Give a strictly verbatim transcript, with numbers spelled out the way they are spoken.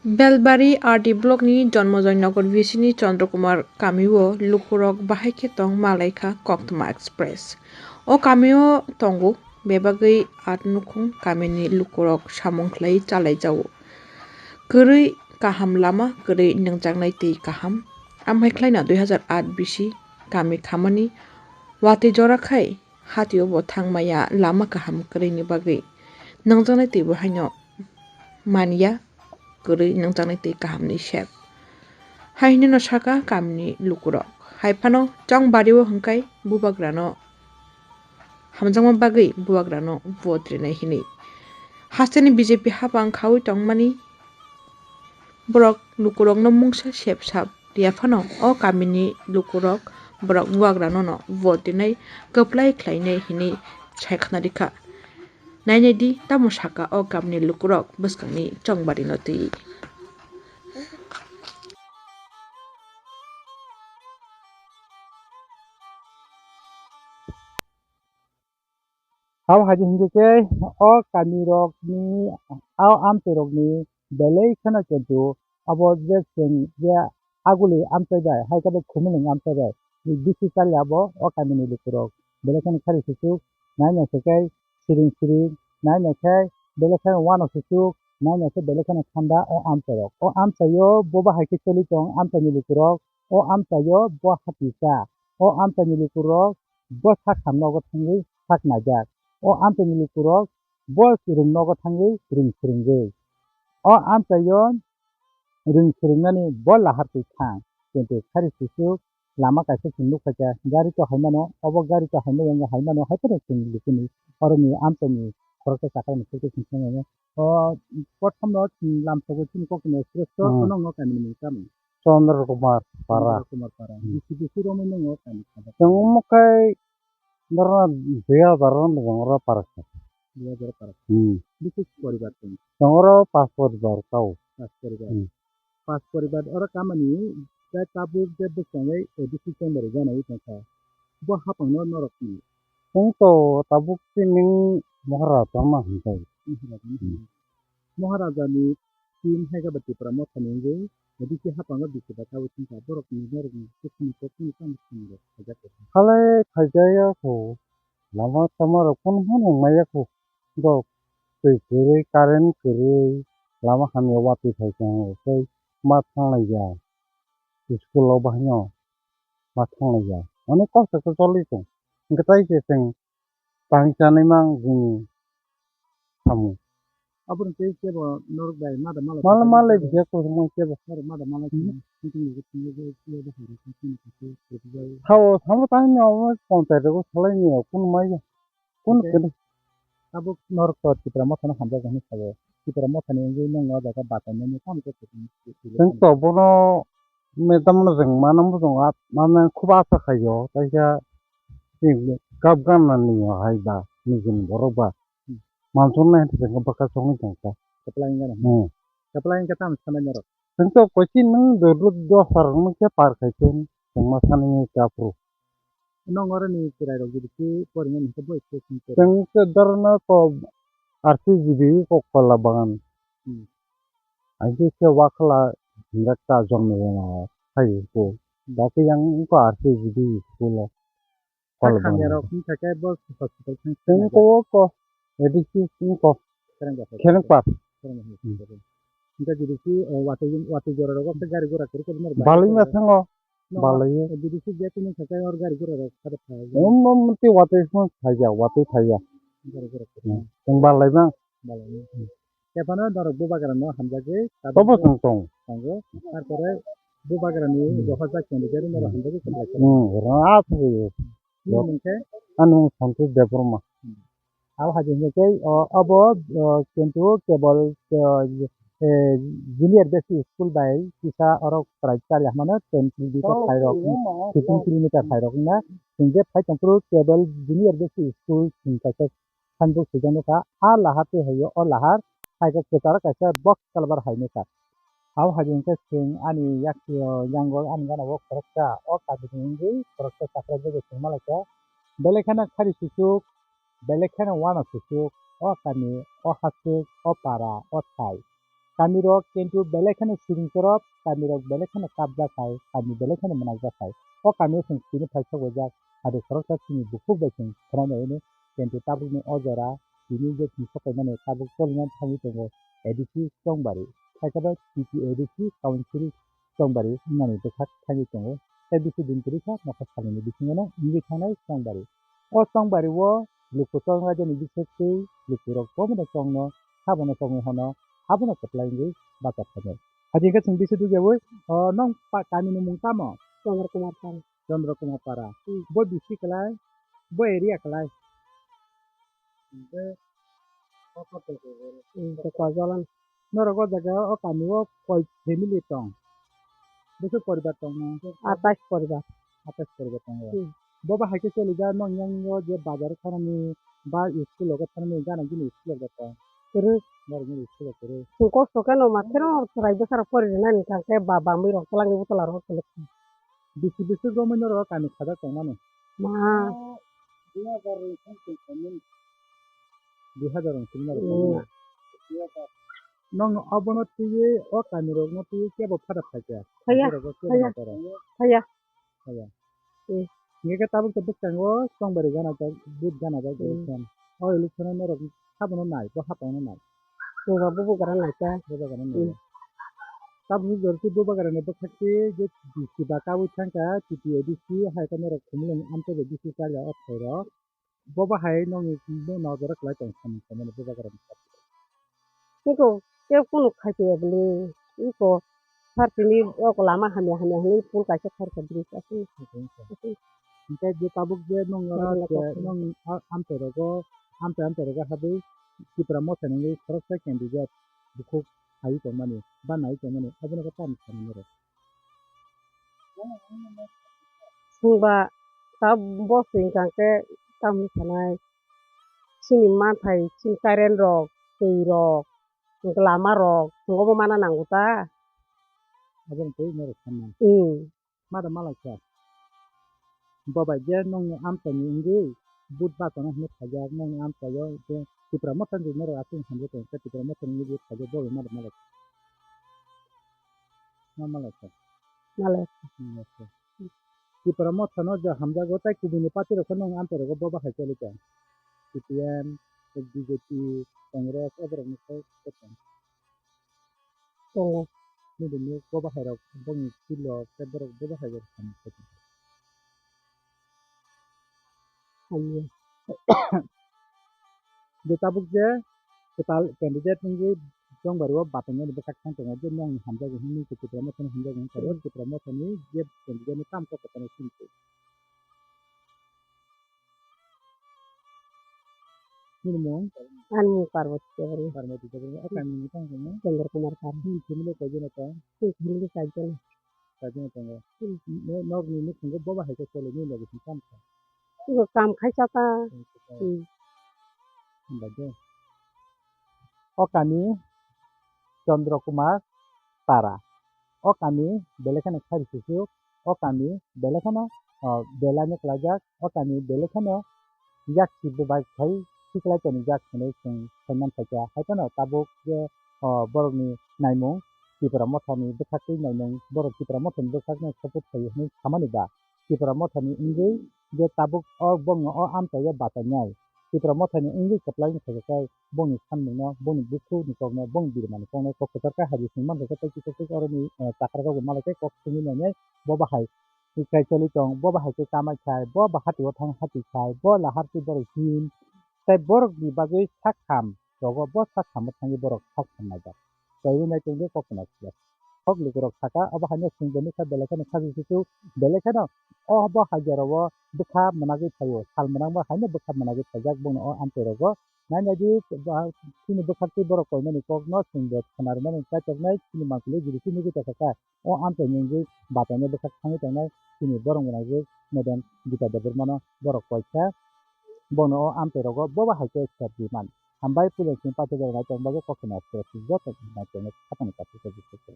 Belbari R D block ni Jonmojoy Nagar V C ni Chandra Kumar kamio lukurok bahai khe tong malaikha Koktwma Express. O kamio tongo bebagwi at nukhung kamini lukurok samung khlai chalaijao. Kwrwi kaham lama, kwrwi nungjaknai twi kaham. Amhai khlaino dui hazar aat bisi kami khamani watwi jora khai hatio bo thangmaya lama kaham kwrwini bagwi nungjaknai twibo haino manya, kwrwi nungjaknai twi kahamni sep. Hai hinwi no saka kamini lukurok. Hai phano chongbario hwnkhe bubagrano hamjakma bagwi bubagrano vote rinai hinwi. Hasteni B J P hapang khaui tongmani borok lukurokno mungsa sep sap riya phano o kamini lukurok borok bubagrano no vote rinai kwplai khlainai hinwi sai khna rikha. Nainai di, tamo saka o kamni lukurok bwskangni chongbari no twi. Abo hai di hinkhe khe o kami rok ni, o amchai rok ni belai kheno kintu abo je chwng je aguli amchai bai, hai khe bo Khumulwng amchai bai, bisi chali abo o kami ni lukurok belai kheno khari suchuk, naina khe khe siring siring, naina khe belai kheno uanok suchuk, naina khe belai kheno thanda o amchai rok. O amchai o bo bahai khe choli tong amchai ni lukurok, o amchai o bo hati cha, o amchai ni lukurok bo sak ham nogo thangwi sak naijak, o amchai ni lukurok bo rwng nogo thangwi rwng swrwngwi. O amchaio rwng swrwngnani bo lahar twi thang, kintu khari suchuk lama kaisa chwng nukphaikha, gari to haimano, obo gari to haimai wngwi haimano, haiphano chwng lukuni oroni amchaini khoroksa chakra ni phurkhe chwng thangmano. O kothomno chwng lamsogo chini kokni express o, hmm, nokno kamini mung tamo? Chandra Kumar Para. Chandra Kumar Para. Hmm. Bisi bisi romwi nokno kami kha. Chwng omo khai Norok dui hazar rok ni jongoro parakha. Dui hazar parakha. Hmm. Bisi poribar tong? Jongoro pas poribar tao. Pas poribar. Hmm. Pas poribar oro kamani tei tabuk je bwskango A D C chamber gana wi tongkha. Bo hapangno norok ni. Tong to tabuk tini mohra tongma hintai. Mohra tongma hintai. Hmm. Maharajani team hai khe ba Tipra Mothani wngwi, A D C haphango bisi ba tabuk thangkha, borokni norokni kuthumni kokthumni tamo thumni rok khaijak khe. Halai khaijaya kho, lama sama rok kunu phano maya kho, borok twi kwrwi, current kwrwi, lama hamya watwi phai khe tei ma thanglaiya, school o bahaino ma thanglaiya, onek kosto khe choli tong, hwnkhe tai se chwng tang chanwi mang bini samung. Aboni tei kebo norok bai mada mala. Mala mala tangwi bijak kosong mang kebo. Norok mada mala. Hmm. Tini tini tini tini tini tini tini tini tini. Hao, samo tangni omo ponchayat rogo salai ni o, kunu maya. Kunu kene. Abo norok to Tipra Mothano hamjak hwnwi sabo. Tipra Mothani wngwi nokno o jaga bachainani tamo khe. Chwng to bono madam no chwng mano, bujong mane khub asa khaio, kaisa gab ganani hai ba nijini borok ba. Hmm. Manchuknai hai bwkha chongwi tongkha. Kwplai wngkha na? Hmm. Kwplai wngkha tamo sanai norok? Chwng to koichi nwng do-, do-, dosa rok nung khe par khai se chwng ma sanai ka phuru. Nwng oro ni chwrai rok jodi khe porinani hwnkhe bo school simi kwrwi. Chwng khe dorno to R C G B kok kola bagan. Hmm. Aji khe wakhala hinjak ta jonmo rwna hai ko. Hmm. Dakhe yang ko R C G B school o. Kol bangma. Khamya rok wngkha khe bo hospital thang. Tei ko ko, A D C ko. Khereng ba. Khereng par. Khereng ba. Hmm. Hingke jodi si, eh, watui, watui jora rogo khe gari gura kwrwi kwrwi no. Balai ma thango. No, balai. A D C je tini khe or gari gura rok kha de phai. Um, um, te watui phai ya, watui phai ya. Gari gura kwrwi. Hmm. Teng balai ma. Balai. Hmm. Tephano norok bubagrano hamjagwi tabuk. Tobo tong tong. Tongo. Tarpore bubagrani, hmm, dophajak candidate norok hamjagwi kwplai kha. Hmm, oro a thwi. Nini mung khe? Ani mung Santosh Debbarma. Hmm. Abo hai khe hingke tei, o, abo, o, kintu kebol, o, e, junior basic school bai kisa oro prai chari hamano ten kilometer phairok, fifteen kilometer phairok wngna. Chwng je phai tongphuru kebol junior basic school chwng kaisa signboard swijak nukha, a lahar twi hai o lahar, hai khe kwcharo kaisa box kalbar hai nukha. Abo hai khe chwng ani yak, yango ani gana o khoroksa o kabini wngwi khoroksa chakra jagwi chwng malaikha. Belai kheno khari suchuk, belai kheno uanok suchuk, o kami, o hasuk, o para, o thai. Kamirok kintu belai kheno siring chorop, kamirok belai kheno kabja khai, kami belai kheno mwnakja khai. O kamio chwng tini phai sok rijak, abo khoroksa chini bukhuk bai chwng khwnai nai hwnwi, kintu tabukni o jora tini je chwng sok paimani tabuk cholina thangwi tongo A D C Chongbari, hakhe bai T T A D C Council Chongbari wngnani bwkhak thangwi tongo. Tei bisi din kwrwi kha nokha salnwini bisingono wngwi thangnai Chongbari. O Chongbari o luku chongrajani bisingtwi lukurok bobono chongno, habono chongwi hwno, habono kwplai wngwi bacha phainai. Hadi khe chwng bisi dugyaui, o, nong pa-, kamini mung tamo? Chandra Kumar Para. Chandra Kumar Para. Hmm. Bo bisi kwlai, bo area kwlai. Hmm, tei kojalan. Norok o jaga o kami o koi family tong? Bwswk poribar tong no? Atais poribar. Atais poribar tongo. Hmm. Bo bahai khe choli ja nong yang o je bazar o thanani ba school o thanani gana gini school o tong? Kwrwi. Norok ni school o kwrwi. Chwng kosto khe no ma kheno chwrai bwsarok pori rwnani tang khe ba bamwi rok twlangni bwtla rok. Bisi bisi romwi norok kami sajak tongmani? Ma. Dui hazar wng simi norok. Hmm. Nong abono twiwi o kamirokno twiwi kebo phada phaikha? Phaiya, Borok o kebo phaiya. Nokaro? Phaiya. Phaiya. Hmm. Hingke khe tabuk tei bwskango Chongbari gana jak, booth gana jak Hmm. election. O election o norok sabono nai, bo hapang no nai. Chwngbo bubagra naikha. Bubagra Hmm. nai. Tabuk jor si bubagra ni bwkhak si je D C ba kaui thangkha, T T A D C hai khe norok Khumulwng amtwi bai D C charya o phairok. Bo bahai nongni, nongni nojoro kwlai tong samung samani bubagra ni. Iko kebo kunu khai tongya bwle. Iko sar tini oko lama hamya hamya hinwi phul kaisa kharkha bridge aswk. Hwnkhe je tabuk je nong oro Norok je nokha. Nong a-, amchai rogo, amchai amchai rogo habwi Tipra Motha ni wngwi khoroksa candidate bukhuk hai tongmani ba nai tongmani abono khe tamni sanai norok. Chwngba ta boss hwnkha khe tamni sanai chini manthai chini current rok, twi rok, lama rok chwng obo mana nango ta. Abono twi norok sanai. Hmm. Mada malai kha. Bo bai je nongni amchaini wngwi vote bachana hinwi khaijak, nongni amchaio je Tipra Motha ni norok aswk hamjak tong khe Tipra Motha ni wngwi vote khaijak, bo bai mada malai kha. Ma malai kha. Malai. Hmm, okay. Tipra Motha no je hamjago tei kubuni party rok khe nong amchai rogo bo bahai choli tong. C P M, B J P, Congress, oborok ni khe tong. Tongo. Nini bo bahai rok bongni silo tei borok bo bahai rok samung khe tong. Hamya. Je tabuk je kwtal candidate wngwi Chongbari o batangmani bwkhak thang tongo, je nongni hamjago hinwi Tipra Motha ni hamjago hinwi Tipra Motha ni je candidate ni tamo kok kwtal simi. Nini mung? Ani mung Parvati Debbarma. Parvati Debbarma. O kami ni tong tong? Chandra Kumar Parvati. Nini family koi jona tong? Nini family koi jona. Koi jona tongo. Hmm. Nok ni nukhungo boba hai khe chole ni logi sing kam kha. Iko kam khai cha ta. Kam khai cha ta. Hmm. Hambai de. O kami Chandra Kumar Tara. O kami belai kheno khari susuk, o kami belai kheno, o, belai no kwlaijak, o kami belai kheno yak si bubai khai siklai toni jak hinwi chwng sai man phaikha. Hai phano tabuk je, o, borokni naimung Tipra Mothani bwkhak twi naimung, borok Tipra Mothani bwkhakno support khaio hinwi samani ba? Tipra Mothani wngwi je tabuk o bongno o amchaio bachainai. Tipra Mothani wngwi kwplai wngkha khe bongni samungno, bongni bukhukni kokno, bongni birimani kokno kok kwchar khe hari sing mankha khe tei kisa kisa oroni, eh, chakra rokbo malai khe kok singwi nainai bo bahai kaicholi tong, bo bahai khe kamai khai, bo ba hati o thang hati khai, bo lahar twi borok hin tei borokni bagwi sak ham rogo, bo sak hamno thangwi borok sak ham naijak. Taiwi nai tongwi kok khna khe. Kok lukurok saka, obo haino chwng bo nukha belai kheno khaji susu, belai kheno obo haijaro o bwkha mwnagwi phaio, sal mwnangma haino bwkha mwnagwi phaijak bono o amchai rogo. Nai naidi, ba, chini bwkhak twi borok koimani kokno chwng bo khna rwnani chaichoknai chini mangpili jili chini gita saka. O amchaini wngwi bachaino bwkhak thangwi tongnai chini borok mwnajwk Madam Gita Debbarmano borok koikha. Bono o amchai rogo boba hai khe sep di man. Hambai puila chini paithak bai nai tong bagwi kok khna sep di joto nai tongwi khatangni kaisa khe bwswk khe.